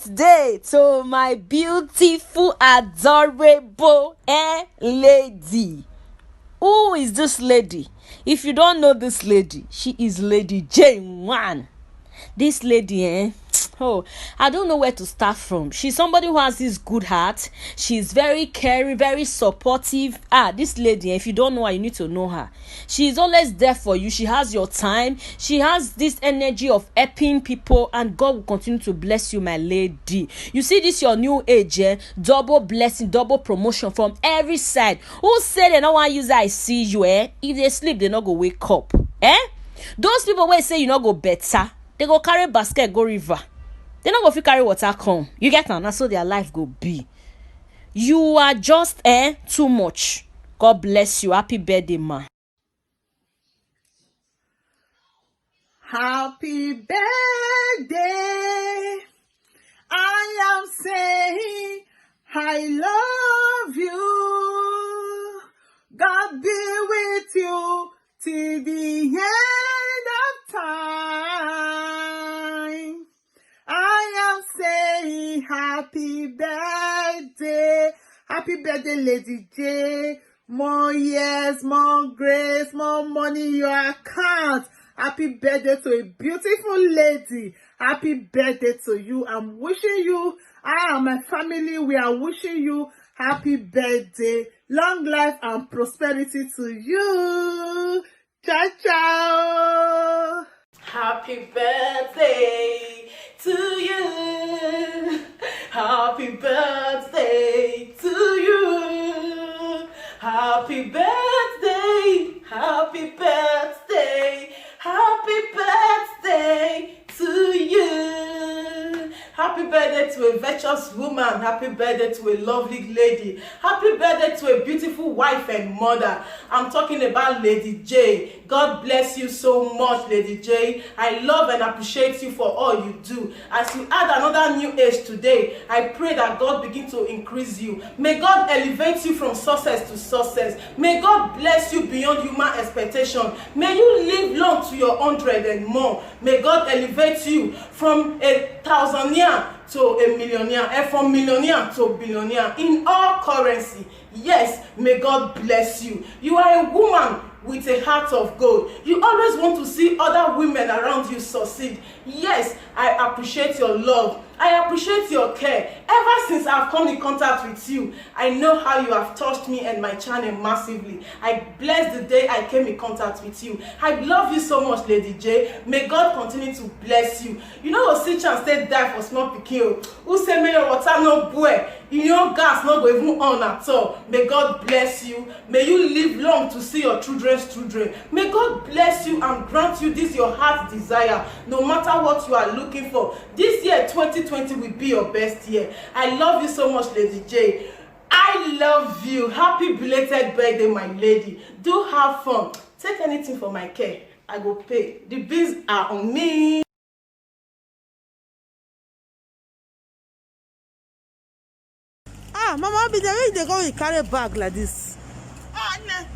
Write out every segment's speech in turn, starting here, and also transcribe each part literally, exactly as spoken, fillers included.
Day to my beautiful, adorable, eh, lady. Who is this lady? If you don't know this lady, she is Lady Jane One. This lady, eh? Oh, I don't know where to start from. She's somebody who has this good heart. She's very caring, very supportive. Ah, this lady, eh, if you don't know her, you need to know her. She is always there for you. She has your time. She has this energy of helping people, and God will continue to bless you, my lady. You see this your new age, eh? Double blessing, double promotion from every side. Who say they no wan use eye see you, eh? If they sleep, they no go wake up, eh? Those people wey say you no go better, they go carry basket go river. They no go fit carry water come. You get am? Na so their life go be. You are just, eh, too much. God bless you. Happy birthday, ma. Happy birthday. I am saying I love you. God be with you till the end of time. I am saying happy birthday. Happy birthday, Lady J. More years, more grace, more money in your account. Happy birthday to a beautiful lady. Happy birthday to you. I'm wishing you, I and my family, we are wishing you happy birthday, long life and prosperity to you. Ciao, ciao. Happy birthday to you. Happy birthday to you. Happy birthday. Happy birthday. Happy birthday to you. Happy birthday to a virtuous woman. Happy birthday to a lovely lady. Happy birthday to a beautiful wife and mother. I'm talking about Lady J. God bless you so much, Lady J. I love and appreciate you for all you do. As you add another new age today, I pray that God begin to increase you. May God elevate you from success to success. May God bless you beyond human expectation. May you live long to your hundred and more. May God elevate you from a thousandaire to a millionaire, and from millionaire to billionaire in all currency. Yes, may God bless you. You are a woman with a heart of gold. You always want to see other women around you succeed. Yes, I appreciate your love. I appreciate your care. Ever since I've come in contact with you, I know how you have touched me and my channel massively. I bless the day I came in contact with you. I love you so much, Lady J. May God continue to bless you. You know, see chance take die for small pikin o. Who say may your water no boil? Your gas no go even on at all. May God bless you. May you live long to see your children's children. May God bless you and grant you this your heart's desire, no matter what you are looking for. This year, twenty twenty, will be your best year. I love you so much, Lady J. I love you. Happy belated birthday, my lady. Do have fun. Take anything for my care. I go pay. The bills are on me. Ah, Mama Abide, where you dey go, you carry bag like this? Ah, ne.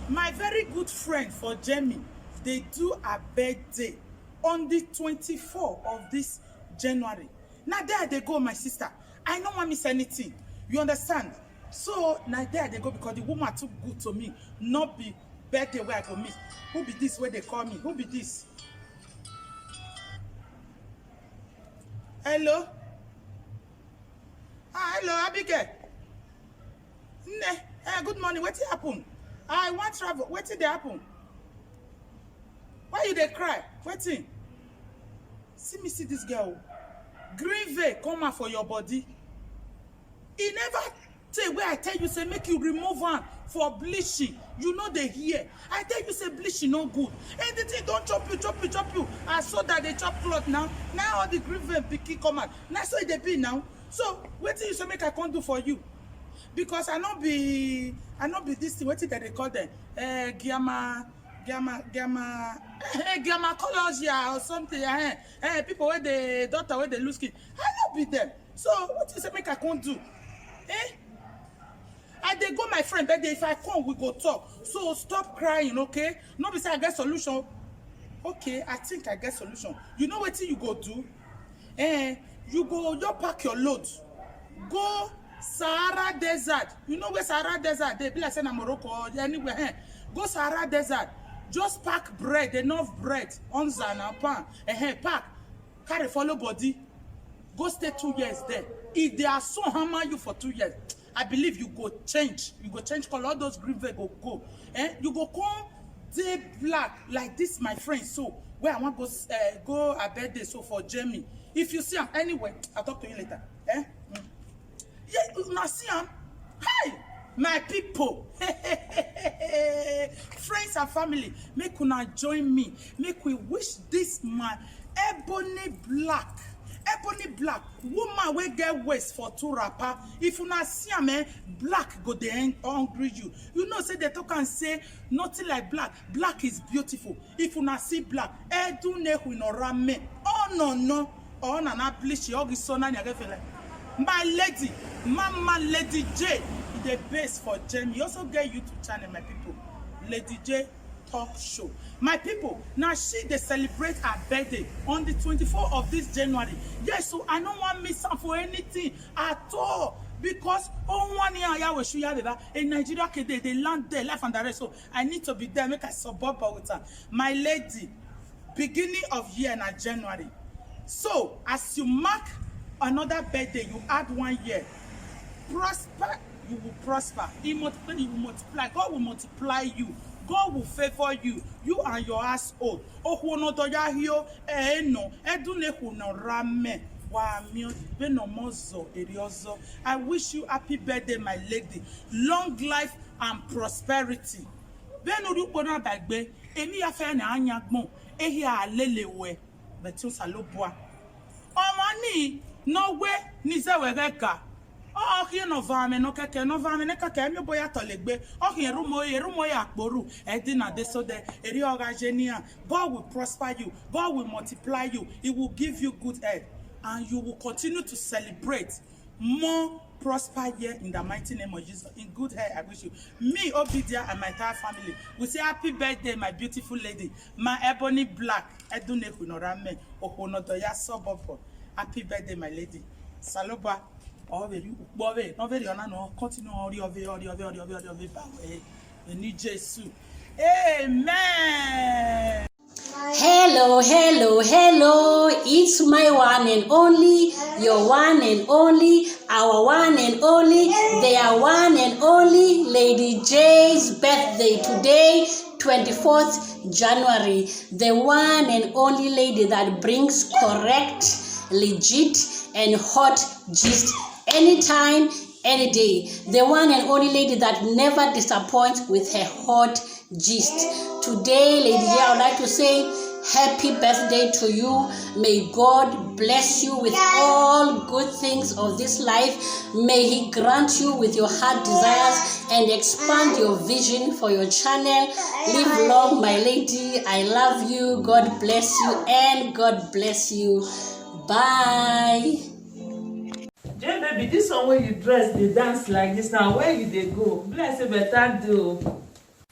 My very good friend for Germany, they do her birthday on the twenty-four of this January. Na there I dey go, my sister. I no wan miss anything. You understand? So, na there I dey go because the woman too good to me. No be birthday wey I go miss. Who be this wey dey call me? Who be this? Hello? Ah, hello, Abigail. Nne, eh, good morning. Wetin happen? I wan travel. Wetin dey happen? Why you dey cry? Wetin? See me, see this girl. Green vein come out for your body. E never tey wey I tell you say make you remove am for bleaching. You no dey hear. I tell you say bleaching no good. Anything don chop you, chop you, chop you. I saw that they chop cloth now. Now all the green vein pikin come out. Na so e dey be now. So wetin you say make I come do for you? Because I no be, I no be this thing. Wetin dem dey call them? Eh, giama, giama, giama. Eh, giama colosia or something. Eh, eh, people wey dey, daughter wey dey lose skin. I no be them. So wetin you say make I come do? Eh? I dey go my friend birthday. If I come, we go talk. So stop crying, okay? No be say I get solution. Okay, I think I get solution. You know wetin you go do? Eh, You go, you pack your load, go Sahara Desert. You know where Sahara Desert dey? Be like say na Morocco or anywhere. Eh? Go Sahara Desert. Just pack bread, enough bread, onza na pan. Eh, eh, pack, carry follow body. Go stay two years there. If they are so hammer you for two years, I believe you go change. You go change color. All those green veil go go. Eh? You go come dey black like this, my friend. So where I want go, uh, go a birthday so for Jamie. If you see am anywhere, I'll talk to you later. Eh? Mm. Yeah, una see am. Hi, my people. Friends and family, make una join me. Make we wish this man Ebony Black. Ebony Black, woman wey get waist for two wrapper. If una see am, eh, black go dey hungry you. You know say they talk and say nothing like black. Black is beautiful. If una see black, edu ne hu no rame. Oh no no. Oh na na bleach ogi so na nyage fele. My lady, Mama Lady J, the base for Jamie. You also get YouTube channel, my people. Lady J Talk Show. My people, now she they celebrate her birthday on the twenty-fourth of this January. Yes, so I don't want miss am for anything at all because oh one year I will show you a Nigeria kid they land there life and the rest. So I need to be there, make I support with her. My lady, beginning of year na January. So as you mark another birthday, you add one year. Prosper, you will prosper. He multiply, you will multiply. God will multiply you. God will favor you. You and your household. Ohuono doya hio eno edune huno rame wa mio beno mozo eriozo. I wish you happy birthday, my lady. Long life and prosperity. Benu ri upo na dagbe, emi ya fe na anya gbon, ehi a lele we, betu salobua. Ọmọ ni no we ni ze we ga. Ọ hie no va me no keke, no va me ne keke, mi boya to legbe. Ọ hie rumo ye, rumo ya akporu. Edi na de so de, eri oga jenia. God will prosper you. God will multiply you. He will give you good health. And you will continue to celebrate more prosper year in the mighty name of Jesus. In good health, I wish you. Me, Obidia, and my entire family, we say happy birthday, my beautiful lady, my Ebony Black. Edune Hunorame, Ohonodoya Sobobo. Happy birthday, my lady. Saloba, ove, ove, no very honor, no, continue, ori, ove, ori, ove, ove, ove, ove, ove, bawe. Ni Jesu. Amen. Hello, hello, hello. It's my one and only, your one and only, our one and only, their one and only, Lady J's birthday today, twenty-fourth January. The one and only lady that brings correct, legit, and hot gist anytime, any day. The one and only lady that never disappoints with her hot gist. Today, Lady J, I would like to say happy birthday to you. May God bless you with all good things of this life. May He grant you with your heart desires and expand your vision for your channel. Live long, my lady. I love you. God bless you and God bless you. Bye. Jane baby, this one wey you dress dey dance like this now, where you dey go? Be like say better dey o.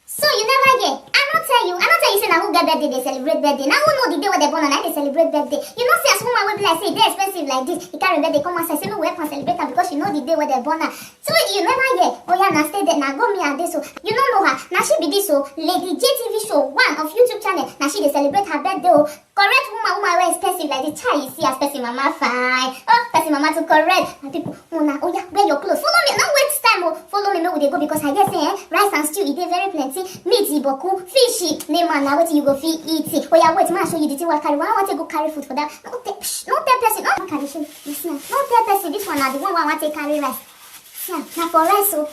So you never hear? I no tell you. I no tell you say na who get birthday dey celebrate birthday. Na who know the day wey dem born am, na dey celebrate birthday. You know say as woman wey be like say e dey expensive like this, e carry birthday come outside say make we help am celebrate am because she know the day wey dem born am. So you never hear? Oh yeah, na stay there. Na go me and this so. You no know her. Na she be this so. Lady J T V show one of YouTube channel. Na she dey celebrate her birthday o. Correct woman, woman wey expensive like this. Chai, you see as person mama fine. Oh, person mama too correct. My people, una, oh yeah, wear your clothes. Follow me. No waste time o. Follow me, make we dey go because I hear say eh, rice and stew e dey very plenty. Meat, iboku, fish, name am na wetin you go fit eat. Oh yeah, wait, ma show you the thing wey I carry. Why I want to go carry food for that? No tell, psh, no tell person. No carry shame. Listen, no tell person. This one na the one wey I want to carry rice. Yeah, na for rice o.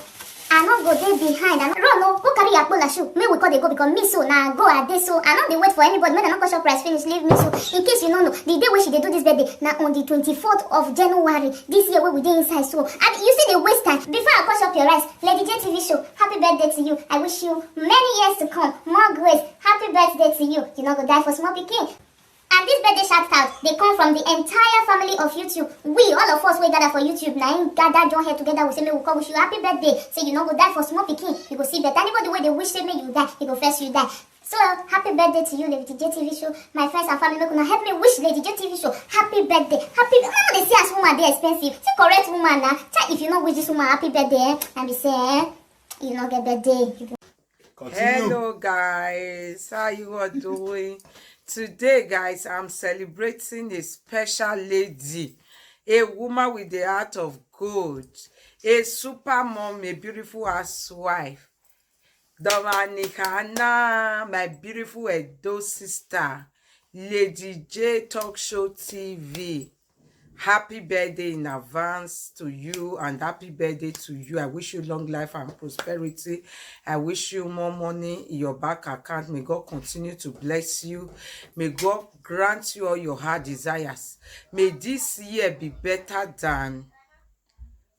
I no go dey behind. I no run o. Go carry your akpola shoe. Make we call dey go because me so na go I dey so. I no dey wait for anybody. Make dem no come chop rice finish leave me so. In case you no know, the day wey she dey do this birthday na on the twenty-fourth of January this year wey we dey inside so. And you still dey waste time. Before I come chop your rice, Lady J T V show, happy birthday to you. I wish you many years to come, more grace. Happy birthday to you. You no go die for small pikin. And this birthday shout out dey come from the entire family of YouTube. We, all of us wey gather for YouTube, na im gather join head together. We say make we come wish you happy birthday. Say you no go die for small pikin, you go see better. Anybody wey dey wish say make you die, e go first you die. So, happy birthday to you, Lady J T V show. My friends and family, make una help me wish Lady J T V show happy birthday. Happy, una no dey see as woman dey expensive. See correct woman na. Chai, if you no wish this woman happy birthday, eh, and be say, eh, you no get birthday. You go Continue. Hello, guys. How you all doing? Today, guys, I'm celebrating a special lady, a woman with the heart of gold, a super mom, a beautiful housewife. Dominic Hannah, my beautiful Edo sister, Lady J Talk Show T V. Happy birthday in advance to you, and happy birthday to you. I wish you long life and prosperity. I wish you more money in your bank account. May God continue to bless you. May God grant you all your heart desires. May this year be better than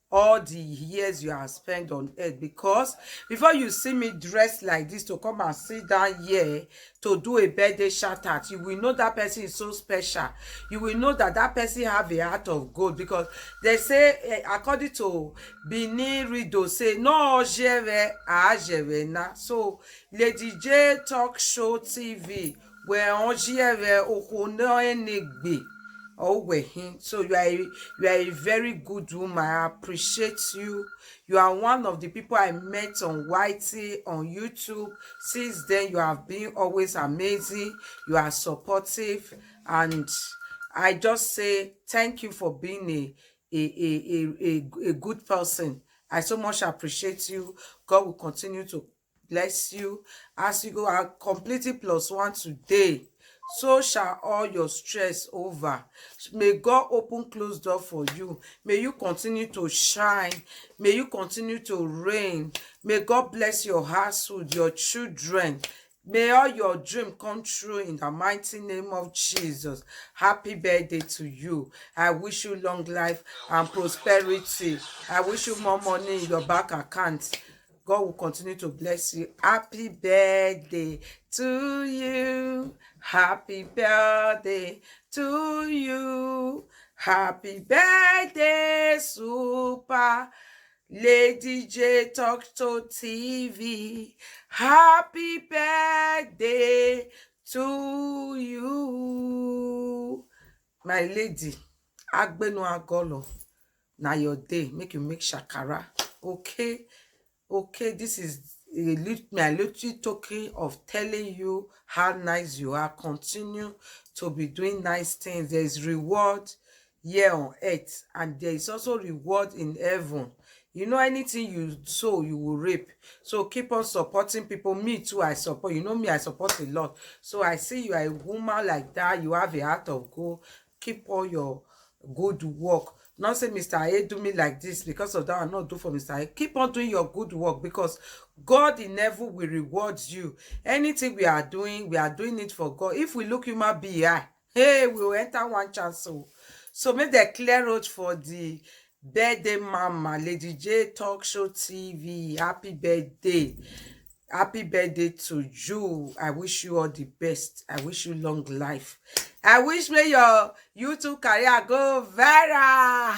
all the years you have spent on earth, because before you see me dressed like this to come and sit down here to do a birthday shout out, you will know that person is so special. You will know that that person have a heart of gold, because they say, eh, according to Benin Rido, say, "No jere a jere na." So Lady J Talk Show T V, we on jere okone enigbe. Oh, we him. So you are a, you are a very good woman. I appreciate you. You are one of the people I met on Y T, on YouTube. Since then, you have been always amazing. You are supportive, and I just say thank you for being a a, a, a, a, a good person. I so much appreciate you. God will continue to bless you as you go are completing plus one today. So shall all your stress over. May God open closed door for you. May you continue to shine. May you continue to reign. May God bless your household, your children. May all your dream come true in the mighty name of Jesus. Happy birthday to you. I wish you long life and prosperity. I wish you more money in your bank account. God will continue to bless you. Happy birthday to you. Happy birthday to you. Happy birthday, Super Lady J Talk Show T V. Happy birthday to you. My lady, agbenu agolo. Na your day. Make you make shakara. Okay. Okay, this is a lit- my little token of telling you how nice you are. Continue to be doing nice things. There is reward here on earth, and there is also reward in heaven. You know, anything you sow, you will reap. So keep on supporting people. Me too, I support. You know me, I support a lot. So I see you are a woman like that. You have a heart of gold. Keep all your good work. Not say Mister A do me like this because of that. I not do for Mister A. Keep on doing your good work, because God in heaven will reward you. Anything we are doing, we are doing it for God. If we look human being eye, hey, we will enter one chance. So, so make the clear road for the birthday mama, Lady J Talk Show T V. Happy birthday. Happy birthday to you. I wish you all the best. I wish you long life. I wish may your YouTube career go viral.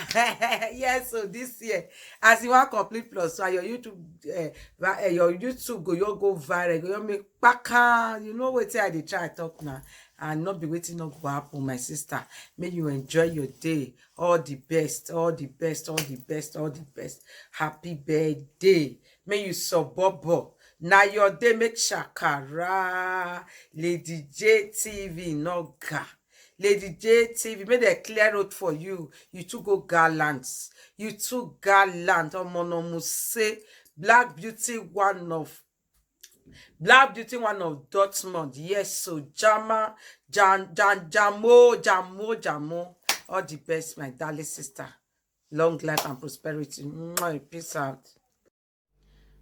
Yes, so this year, as you want complete plus one, your YouTube, uh, your YouTube go, you go viral, go you make baka. You know what I dey try talk now, and not be waiting not go happen, my sister. May you enjoy your day. All the best, all the best, all the best, all the best. Happy birthday. May you subobo. Now your day make shakara. Lady J T V no ga. Lady J T V, make dem clear road for you. You too go gallant. You too gallant. Omonomuse. Black Beauty, one of Black Beauty, one of Dortmund. Yes, so Jama, Jan, Jan, Jamo, Jamo, Jamo. All the best, my darling sister. Long life and prosperity. Mwah, peace out.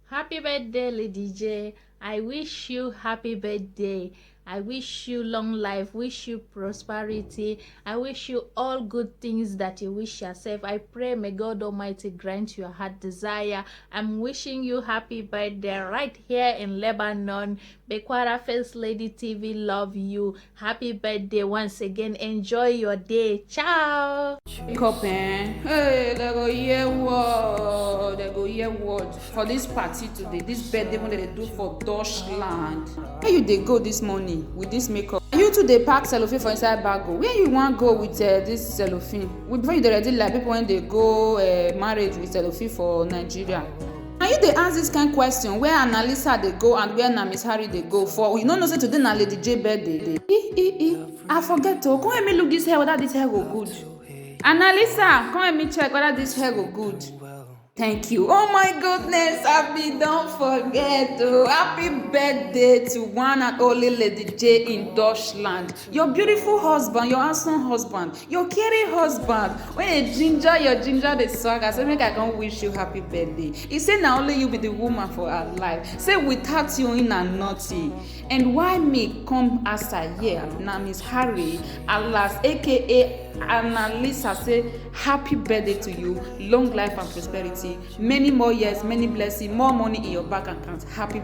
Happy birthday, Lady J. I wish you happy birthday. I wish you long life, wish you prosperity. I wish you all good things that you wish yourself. I pray may God Almighty grant your heart desire. I'm wishing you happy birthday right here in Lebanon. Bekwara First Lady T V love you. Happy birthday once again. Enjoy your day. Ciao. Wake up, eh? Hey, they go hear word. They go hear word for this party today. This birthday when they do for Dutchland. Where you dey go this morning with this makeup? You too dey pack cellophane for inside bag o. Where you wan go with uh, this cellophane? With before you dey ready like people when they go uh, marriage with cellophane for Nigeria. And you dey ask this kind question where Annalisa dey go and where na Miss Harry dey go for. You no know say today na Lady J birthday. E e e. I forget to come help me look this hair whether this hair go good. Annalisa, come help me check whether this hair go good. Thank you. Oh my goodness, I be don't forget. Oh, happy birthday to one and only Lady J in Dutchland. Your beautiful husband, your handsome husband, your caring husband. When a ginger, your ginger the swag. I say make I come wish you happy birthday. He say na only you be the woman for her life. Say without you in a nothing. And why me come as I hear? Na Miss Harry, alias A K A Annalisa say happy birthday to you, long life and prosperity, many more years, many blessings, more money in your bank account. Happy